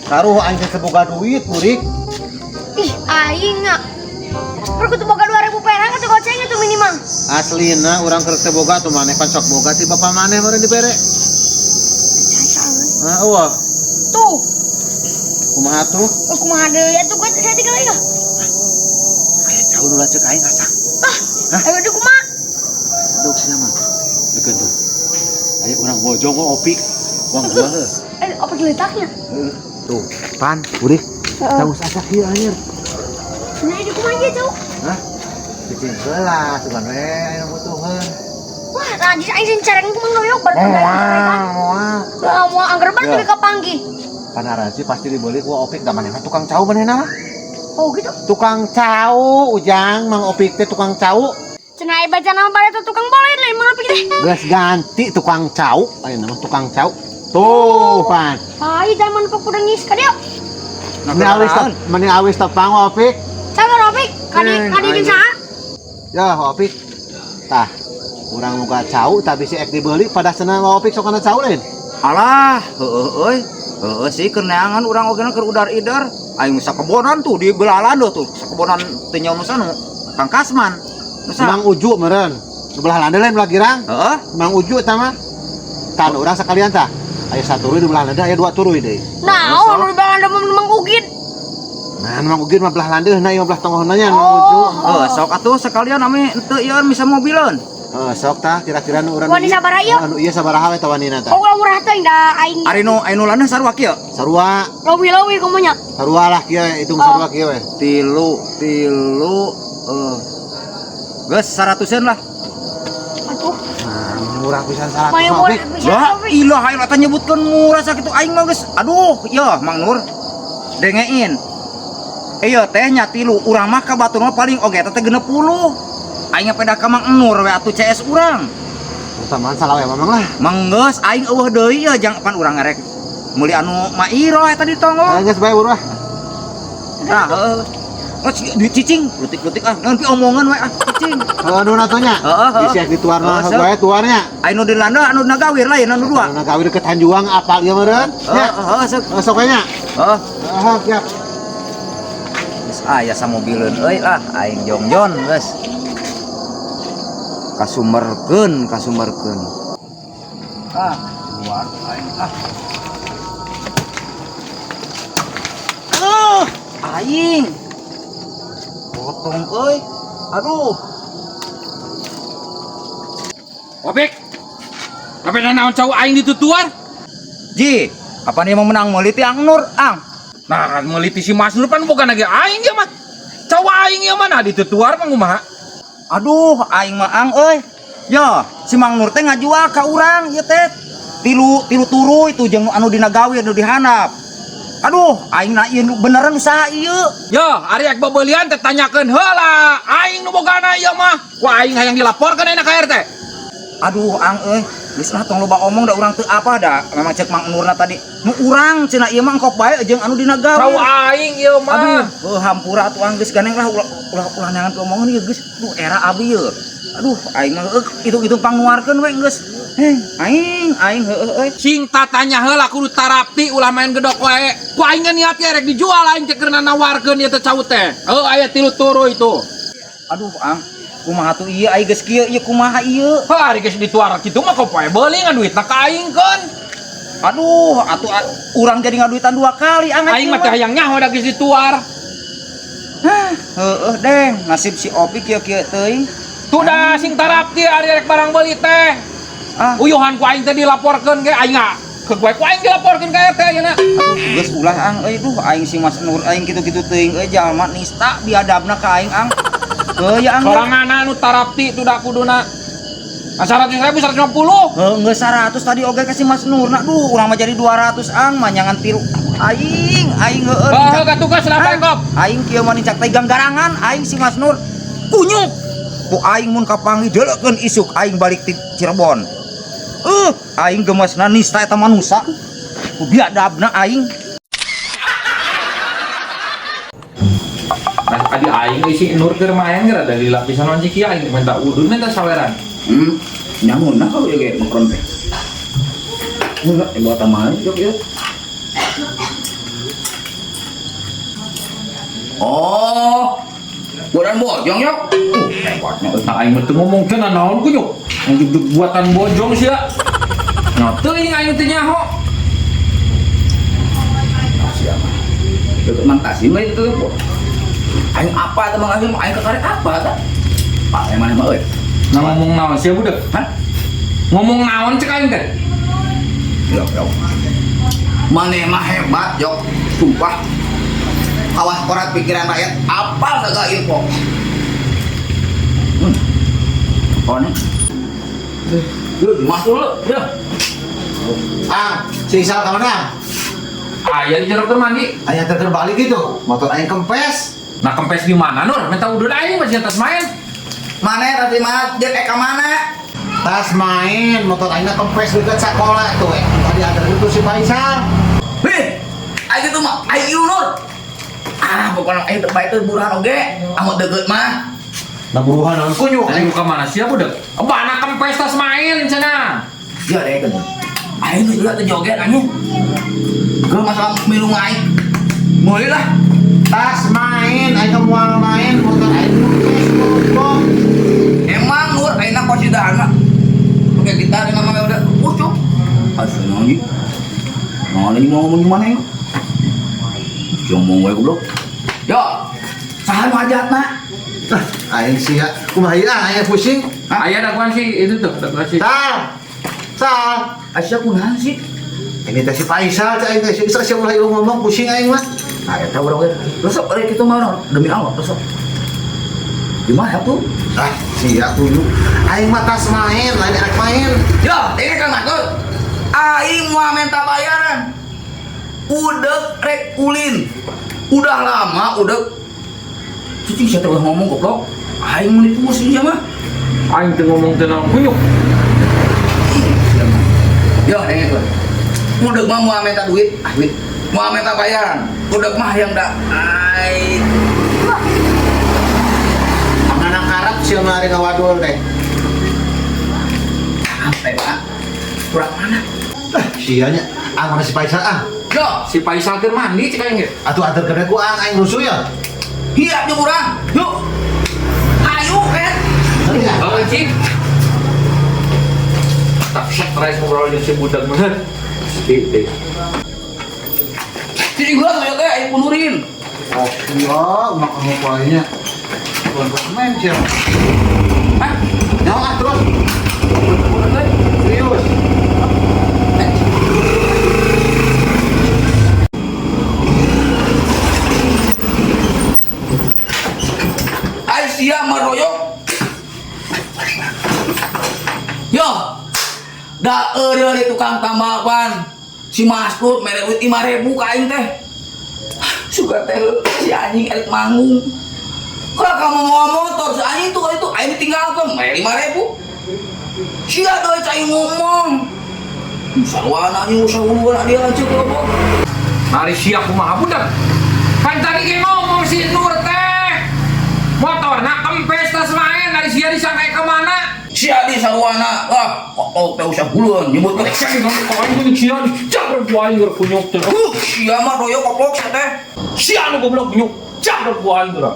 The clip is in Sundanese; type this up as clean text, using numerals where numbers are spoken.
Karuh aing teh boga duit burik. Ih, aing nga. Perlu kudu boga 2000 perak atau goceng itu minimal. Aslina urang keur teu boga tuh maneh pan sok boga ti bapa maneh meureun dibere. Nah, eueuh. Tuh, Kumaha tuh? oh, kumaha deui atuh gue saya tinggal lagi. Aya jauh nu lacek aing asak. Ah, ayo deui kumaha? Duk sia mah. Deukeun tuh. Aya urang bojong kok opik. Uang gua heuh. Eh, apa geletaknya? Tuh, pan, burik. Cau asak ieu anjir. Nah, ini kumaha ieu cau? Hah? Cicing heula, sugan we aya butuheun. Wah, najis aing sing careng kumaha doyok bar. Moal, moal. Lah, mau angger bar Ya. tapi kapanggih. Panarasi pasti dibeli ku opik da manehna tukang cau manehna mah. Oh, gitu. Tukang cau, Ujang, Mang Opik teh tukang cau. Cenah aya baca nama bare tuh tukang boleh lain Mang Opik teh. Geus ganti tukang cau, ayeuna mah tukang cau. Tuh, pan. Ai zaman pok udah ngis ka dieu. Meni awis meni awis tepang Opik. Sabar Opik, kadi kadi jeung saha? Ya, Opik. Tah, urang muka cau tapi si ek dibeli pada cenah Opik sok kana cau lain. Alah, heueuh euy. Heueuh sih keur neangan urang oge keur udar-ider. Aing sakebonan tuh di belalan tuh, sakebonan teu nyaho nu sanu. Kang Kasman. Nu saha? Mang Uju meureun. Nu belah lande lain belah girang. Heeh. Mang Uju eta mah. Tah, nu urang sakalian tah. Aya satu di belah lande, aya dua turuy deui. Nah, oh, nu di balanda mah Mang Ugin. Nah, Mang Ugin mah belah lande, nah ieu mah belah tongohna nya Mang Uju. Heuh, sok atuh sekalian ame henteu ieu bisa mobileun. Heeh, sok tah kira-kira nu urang Wani sabaraha ieu? Anu ieu sabaraha we tah wanina tah? Oh, ulah murah teuing da aing. Ari nu anu lande sarua kieu. Sarua, Leuwih-leuwih kumaha nya. sarua lah kieu hitung sarua kieu we. Tilu tilu geus 100-eun lah. Atuh, Nah, murah pisan 100 mah mah, murah Pik. pisan Ya Opik. ilah aing eta nyebutkeun murah sakitu aing mah geus. Aduh, ya Mang Nur. Dengein. Iya teh nya tilu urang mah ka batur mah paling oge eta teh 60. Aing peda ka Mang Nur we atuh CS urang. Pertamaan salah we mamang lah. Mang geus aing eueuh deui ya jang pan urang ngarek meuli anu Mairo eta di tonggo. Nah, geus bae buru ah. Tah heueuh. Geus duit cicing, lutik-lutik ah, ngan pi omongan we ah cicing. Heuh nu atuh nya. Heeh, heeh. Bisi dituar mah Heeh, sok. bae tuarnya. Aing nu di landa anu nagawir lain anu dua. Anu gawe deket Hanjuang apal ieu meureun. Nya. Heeh, heeh, sok. Heeh, sok we nya. Heeh. Heeh, siap. Geus aya samobileun euy lah aing jongjon geus. Kasumerkeun, kasumerkeun. Ah, luar aing ah. Ah, aing. Potong euy. Aduh. Opik. Apa naon cau aing ditutuar? Ji, apa nih mau menang meuli ti Ang Nur, Ang? Nah, kan meuli ti si Mas Nur pan bukan lagi aing ya mah. Cau aing ya mah nah ditutuar mah kumaha? Aduh, aing mah Ang euy. Ya, si Mang Nur teh ngajual ka urang ieu teh. Tilu tilu turu itu jeung anu dina gawe anu dihandap. Aduh, aing na ieu nu beneran usaha ieu. Yo, ari ek bebelian teh tanyakeun heula. Aing nu bogana ieu mah. Ku aing hayang dilaporkeun ayeuna ka RT. Aduh, Ang euy, geus lah tong loba omong da urang teu apa da. Memang cek Mang Nurna tadi. Nu urang cenah ieu mah engkop bae jeung anu dina gawe. Cau aing ieu mah. Aduh, heuh hampura atuh Ang geus gandeng lah ulah ulah ulah neangan omongan ieu geus. Duh, era abdi ieu. Aduh, aing mah heuh hitung-hitung pangnuarkeun we geus. Heh, aing aing heueuh euy. Sing tatanya heula kudu tarapti ulah main gedok wae. Ku aing ge niat rek dijual aing teh keur nawarkeun ieu teh cau teh. Heuh aya tilu turu itu. Aduh, Ang, kumaha tuh ieu aing geus kieu ieu kumaha ieu? Heuh ari geus dituar kitu mah kok poe beuli ngan duitna ka aing keun. Aduh, atuh urang jadi ngaduitan dua kali Ang. Aing mah teh hayang nyaho da geus dituar. Hah, heueuh deng, nasib si Opi kieu-kieu teuing. Tuh sing tarapti ari rek barang beuli teh. Ah, Uyuhan ku aing teh dilaporkeun ge aing ke gue ku aing dilaporkeun ka RT ayeuna. Geus ulah Ang euy duh aing si Mas Nur aing kitu-kitu teuing euy jalma nista biadabna ka aing Ang. Heuh ya Ang. Sorangan anu tarapti tuh da kuduna. Nah, 100 ribu, 150. Heuh geus 100 tadi oge ka si Mas Nur. Nah, duh urang mah jadi 200 Ang manyangan tilu. Aing aing heueuh. Heuh ka tugas lah Ah, kop. Aing kieu mah nincak teh ganggarangan aing si Mas Nur. Kunyuk. Ku aing mun kapanggih deleukeun isuk aing balik ti Cirebon. Aing gemasna nista eta manusa. Ku biadabna aing. Nah, tadi aing isi Nur keur main geura dari lapisan wanci kieu aing minta udun minta saweran. Nyamun nah kau ya ge makron teh. Enggak, ibu tamah jok ya. Oh. Buatan bojong yok. Hebatnya. Nah, aing mah teu ngomong cenah naon kunyuk. Yang buatan bojong sia. Nah, teuing aing teu nyaho. Siapa? Deket Mang Tasim lah itu tuh. Aing apa tuh Mang Tasim? Aing kekaret apa tuh? Pak, yang mana mah euy? Nah, ngomong naon sia budak? Hah? Ngomong naon cek aing teh? Yok, yok. Maneh mah hebat, yok. Sumpah. Awas korat pikiran rakyat, apal segala info. Oh nih. Yuk, masuk dulu. Ya. Ang, si Isal ka mana? Aya di jero mandi. Aya teh terbalik gitu. Motor aing kempes. Nah, kempes di mana Nur? Minta udud aing masih atas main. Mana tadi mana? Jeung ka mana? Tas main, motor aingna kempes dekat sekolah tuh. Tadi antar itu si Faisal. Heh, aing itu mah aing ieu Nur. Ah, pokoknya aing terbaik teh buruan oge. Amot deukeut mah. Nah buruan naon kunyuk Aing aing. ka mana sia budak? Mana kempes tas main cenah. Ya deh kan. Aing geus teu joget anjing. Geu masalah minum aing. Meuli lah. Tas main, aing moal main, motor aing kempes goblok. Emang Nur aing kosidana. Pakai gitar nama udah ucuk. Asal anjing. Nah, ini mau ngomong gimana ya? Ngomong wae goblok. Yo, saha nu hajatna? Ah, aing sia. Kumaha ieu ah, aing pusing. Aya daguan sih itu tuh, daguan sih. Sal. Sal. Asya kunaon sih? Ini teh si Faisal cek aing teh. Si Isal sia ulah ieu ngomong pusing aing mah. Nah, eta urang ge. Resep rek kitu mah demi Allah, resep. Gimana tuh? Ah, sia kunyuk. Aing mah tas main, lain erek main. Yo, ini kan Mas. Aing mau minta bayaran. Udek rek ulin. Udah lama udek. Cicing sia teh ulah ngomong goblok. Aing mun pusing sia mah. Aing teu ngomong teu naon kunyuk. Yo, dengekeun. Udek mah mau minta duit, ah duit. Mau minta bayaran. Udek mah yang dak aing. Anak karep sia mah ari ngawadul teh. Apa Pak? Kurang mana? Ah, sia nya. Ah, mana si Faisal ah? Yo, Si Faisal keur mandi cek aing ge. Atuh antar ke ku ang aing rusuh ya. hiap jeung urang. Yuk. Ayo, kan. Iya. Oh, cik. Tak stres ngobrol jeung si budak mah. Tih, tih. Cicing gua tuh teh aing pundurin. Oh, iya, mak kamu kuahnya. Bukan main sih. Hah? Nyawa ah, terus. Serius. Aisyah meroyok. Yo, da eureun di tukang tambahan. Si Maskur mere duit 5.000 ka aing teh. Suka teh si anjing erek manggung. Kalau kamu mau motor si anjing tuh itu aing ditinggalkeun mere 5.000. Sia deui cai ngomong. Sarwana anjing usaha dia lanceuk goblok. Mari sia kumaha budak. Kan tadi ge ngomong si Nur teh. Motorna kempes tas main dari sia disangka ke mana? Si Adi sarwana, wah, kok teh usah huluan nyebut ke. Cek ngomong ka aing kunyuk sia dicabut ku aing keur kunyuk teh. Sia mah royok goblok sia teh. Sia nu goblok kunyuk, cabut ku aing geura.